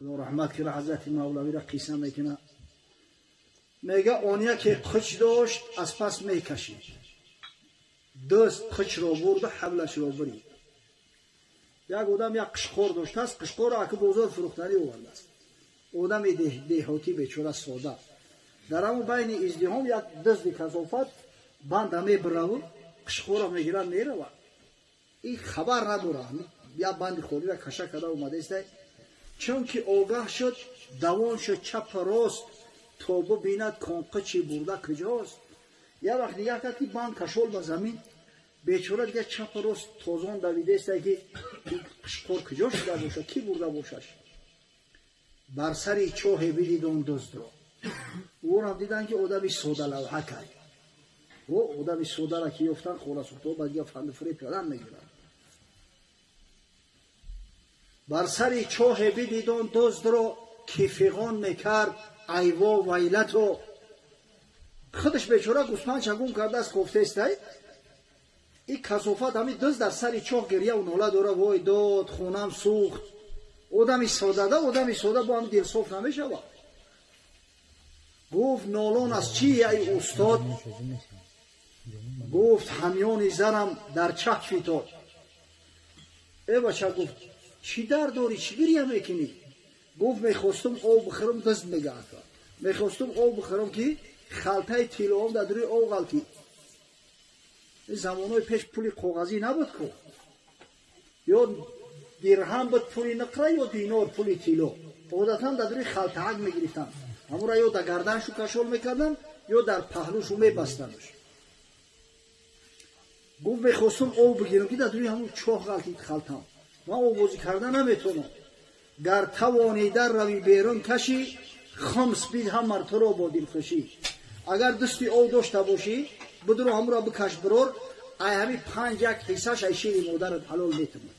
Худо раҳмат кунад ҳазрати Мавлавиро қисса мекунад. Мега он яке қуч дошт, аз пас мекашид. Дӯст қучро бурду ҳаблашро бурид. Як одам як қишқор доштааст, қишқорро аки бозор фурӯхтанӣ овардааст. Одами деҳотӣ бечора сода. Дар ҳамон байни издиҳом як дузди касофат банда мебираву қишқорро мегирад, меравад. Ин хабар надорад, як банди холиро каша карда омадаиста. Чунки огаҳ шуд, давон шуд чапа рост, то бибинад конқичи бурда куҷост. Як вақт нигаҳ кард, ки банд кашол ба замин, бечора дигар чапа рост тозон давидаиста, ки қишқор куҷо шуда бошад, кӣ бурда бошаш. Бар сари чоҳе бидид он дуздро. Ӯрам дидан, ки одами содалавҳа кард. О одами содара ки ёфтан, хонасӯхтаҳо ба дигар фанду фиреб кардан мегиранд. Бар сари чоҳе бидид он дуздро, ки фиғон мекард айво вайлато. Худаш бечора гӯсфандша гум кардааст, кофтаистай. Ин касофат ҳамин дузд дар сари чоҳ гирьяву нола дора: вой дод, хонам сӯхт. Одами содада, одами сода бо ҳам дилсоф намешавад. Гуфт: нолон аз чи, ай устод? Гуфт: ҳамёни зарам дар чаҳ фитод. Э бача, гуфт, чӣ дард дорӣ, чӣ гирья мекунӣ? Гуфт: мехостум об бихӯрам, дузд мега, мехостум об бихӯрам, ки халтаи тиллоам дар рӯи об ғалтид. Ин замонҳои пеш пули коғазӣ набуд ку, ё дирҳам буд пули нуқра, ё динор пули тилло. Одатан дар рӯи халтаак мегирифтанд, ҳамура ё дар гарданшу кашол мекарданд, ё дар паҳлӯшу мебастанаш. Гуфт: мехостум об бигирам, ки дар рӯи ҳамун чоҳ ғалтид халтам, ман оббозӣ карда наметавонам. Гар тавонӣ дар рави берун кашӣ, хумс бидҳам мар туро бо дилхушӣ. Агар дӯсти об дошта бошӣ, бидуро ҳамура бикаш, бирор, ай ҳами панҷ як ҳиссаш ай шири модарат ҳалол метавонад.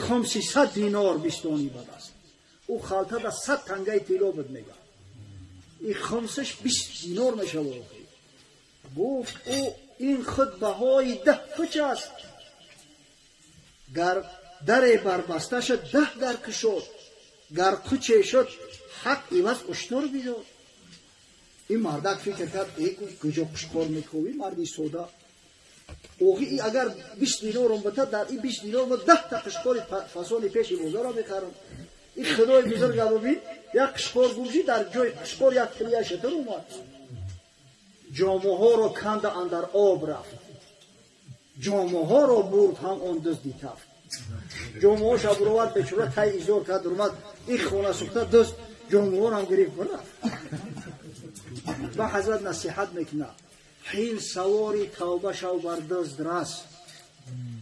Хумси 100 динор бистони ба даст. Ӯ халтада 100 тангаи тилло буд, мега. Ин хумсаш 20 динор мешавад. Гуфт ӯ: ин худ баҳои 10 қуч аст. Гар даре барбаста шуд, 10 дар кушод, гар қуче шуд, ҳақ иваз уштур бидод. Ин мардак фикр кард: э, куҷо қушқор мекӯвӣ, марди сода? Охи агар 20 динорам бита, дар ин 20 динор ма 10 та қишқори фасони пеши бозорро мехарам. Ин худои бузурга бибин, як қишқор гумши, дар ҷои қишқор як тилия шатур омад. Ҷомаҳоро канда андар об рафт, ҷомаҳоро бурд ҳам он дузди тафт. Ҷомаҳоша буровард, бечора тай изор кард, омад. Ин хонасӯхта дузд ҷомаҳорам гирифт, рафт. Ба ҳазрат насиҳат мекунад: ҳин савори тавба шав, бар дузд рас,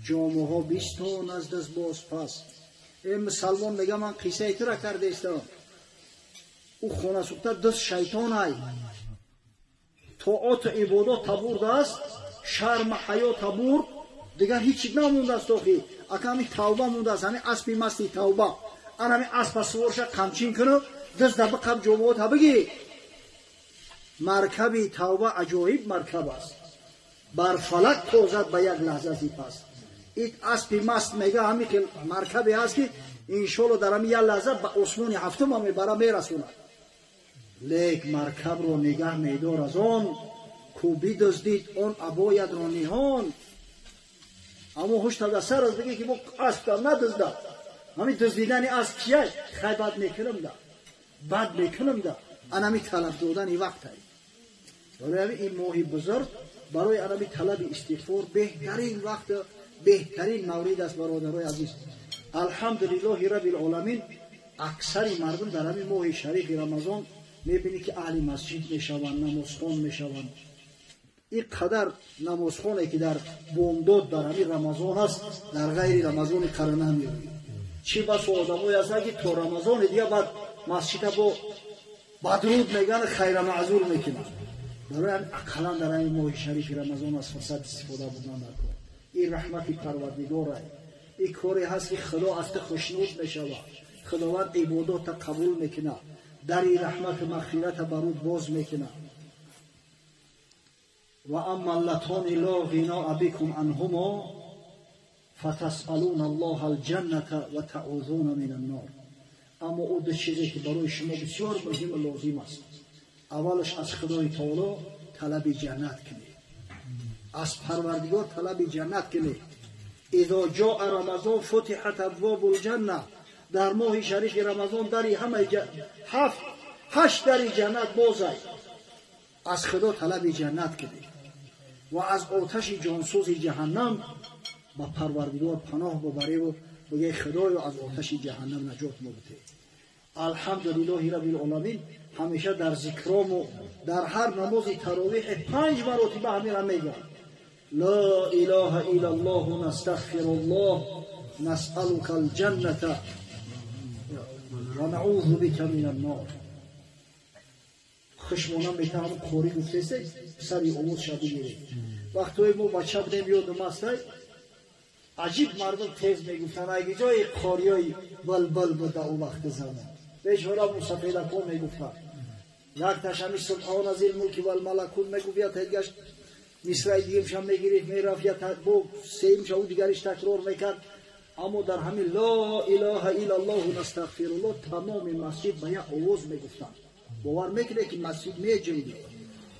ҷомаҳо бистон аз даст боз пас. Э мусалмон, мега, ман қиссаи тура кардаистам. Ӯ хонасӯхта дузд шайтонай, тоату ибодат табурдааст, шарма ҳаё табурд, дигар ҳеҷ чиз намондааст. Охи ака ҳами тавба мондааст, ҳами аспи масти тавба. Ан ҳами аспа суворша қамчин куну дузда биқаб, ҷомаота бигӣ. Маркаби тавба аҷоиб маркаб аст, бар фалак тозад ба як лаҳза зипас. Ин аспи маст, мега, ҳами хел маркабе ҳаст, ки иншолло дар ҳами як лаҳза ба осмони ҳафтума мебара, мерасонад. Лек маркабро нигаҳ медор аз он ку бидуздид он абоядро ниҳон. Аммо ҳушта дар сар аст, бигӣ ки мо аспам надуздад. Ҳамин дуздидани асп чия? Хай, бад мекунам да, бад мекунам да. Анами талаф додани вақтай. Барои ҳамин ин моҳи бузург барои анами талаби истиғфор беҳтарин вақт, беҳтарин маврид аст. Бародарои азиз, алҳамдулиллоҳи раббил оламин, аксари мардум дар ҳамин моҳи шарифи Рамазон мебинӣ, ки аҳли масҷид мешаванд, намозхон мешаванд. Ин қадар намозхоне ки дар бомдод дар ҳамин Рамазон аст, дар ғайри Рамазони қара намеёбӣ. Чӣ басо одамое ҳастанд, ки то Рамазони дига баъд масҷида бо бадруд мегӯянд, хайра маъзур мекунанд. Барои ҳамин ақаллан дар ҳамин моҳи шарифи Рамазон аз фурсат истифода бурдан дар кор. Ин раҳмати Парвардигорай, ин коре ҳаст, ки Худо аз ту хушнуд мешавад, Худованд ибодотта қабул мекунад, дари раҳмату мағфирата бар ӯ боз мекунад. Ва амма аллатони ло ғиноа бикум анҳумо фатасъалуна аллоҳа алҷанната ва таъузуна мин аннор. Аммо ӯ ду чизе ки барои шумо бисёр муҳим ва лозим аст. Аввалаш аз Худои Таоло талаби ҷаннат кунед. Аз Парвардигор талаби ҷаннат кунед. Изо ҷоа Рамазон футиҳат абвобул ҷанна. Дар моҳи шарифи Рамазон дари ҳамаи 7-8 дари ҷаннат бозай. Аз Худо талаби ҷаннат кунед ва аз оташи ҷонсӯзи ҷаҳаннам ба Парвардигор паноҳ бубареву бигӯед Худоё аз оташи ҷаҳаннам наҷот мо бите. Алҳамдулиллоҳи раббил оламин. Ҳамеша дар зикрому дар ҳар намози таровиҳ 5 маротиба ҳамира мегӯяд: ла илаҳа иллаллоҳ настағфируллоҳ насъалука алҷанната ва наъузу бика минан нор. Хушмона метавонам қорӣ гуфтесте сари овоз ша бигиред. Вақтое мо бача будем ёдам аст, аҷиб мардум тез мегуфтанд, айги ҷои қориёи балбал буда ӯ вақти замон. Бечора мусафедако мегуфтанд. Якташ ҳами субҳона зил мулки вал малакут мегуфт, я тегаш мисраи дигимша мегирифт, мерафт, я бо сеимша ӯ дигариш такрор мекард. Аммо дар ҳамин ла илаҳа иллаллоҳу настағфируллоҳ тамоми масҷид ба як овоз мегуфтанд. Бовар мекунед ки масҷид меҷунбид.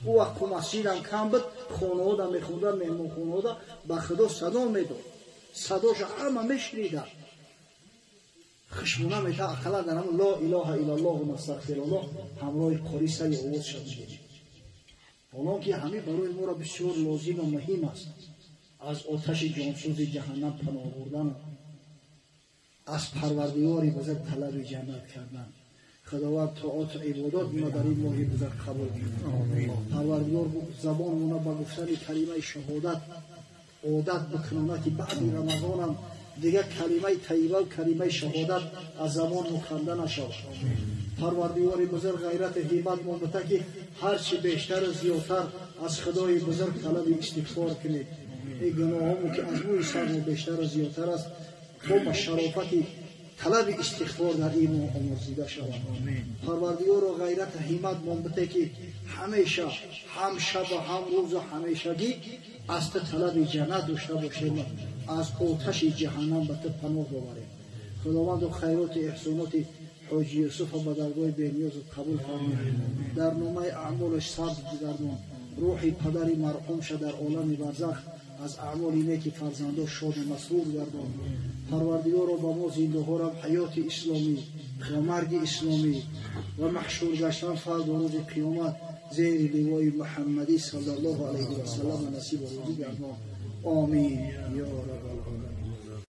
Ӯ вақт ку масҷидам кам буд, хонаҳода мехонда, меҳмонхонаҳода ба Худо садо медод. Садоша ҳама мешуниданд. Хушмона мета ақаллан дар ҳамон ла илаҳа иллаллоҳу настағфируллоҳ ҳамроҳи қорӣ сари овоз ша бигирем. Ҳолон ки ҳамин барои моро бисёр лозиму муҳим аст. Аз оташи ҷонсӯзи ҷаҳаннам паноҳ бурдан, аз Парвардигори бузург талаби ҷаннат кардан. Худованд тоату ибодат мо дар ин моҳи бузург қабул кунад. Парвардигор забонмона ба гуфтани калимаи шаҳодат одат бикунонад, ки баъди Рамазонам дигар калимаи тайиба ва калимаи шаҳодат аз забонмо канда нашавад. Парвардигори бузург ғайрату ҳиммат мо бита, ки ҳарчи бештару зиёдтар аз Худои бузург талаби истиғфор кунед. Ин гуноҳҳомо ки аз мӯи сармо бештару зиёдтар аст, то ба шарофати талаби истиғфор дар ин моҳ омӯрзида шавад. Парвардигоро ғайрату ҳиммат мон бите, ки ҳамеша ҳам шабу ҳам рӯзу ҳамешагӣ аз ту талаби ҷаннат дошта бошем, аз оташи ҷаҳаннам ба ту паноҳ боварем. Худованду хайроту эҳсоноти ҳоҷи Юсуфа ба даргоҳи бениёзат қабул фармояд. Дар номаи аъмолаш сабз бигардон. Рӯҳи падари марҳумша дар олами барзах аз аъмоли неки фарзандо шоду масрур гардон. Парвардигоро ба мо зиндаҳорам ҳаёти исломӣ ва марги исломӣ ва маҳшур гаштан фарду рӯзи қиёмат зери ливои Муҳаммадӣ саллаллоҳу алайҳи васаллам насибу рӯзӣ гардон. Омин ё раббал оламин.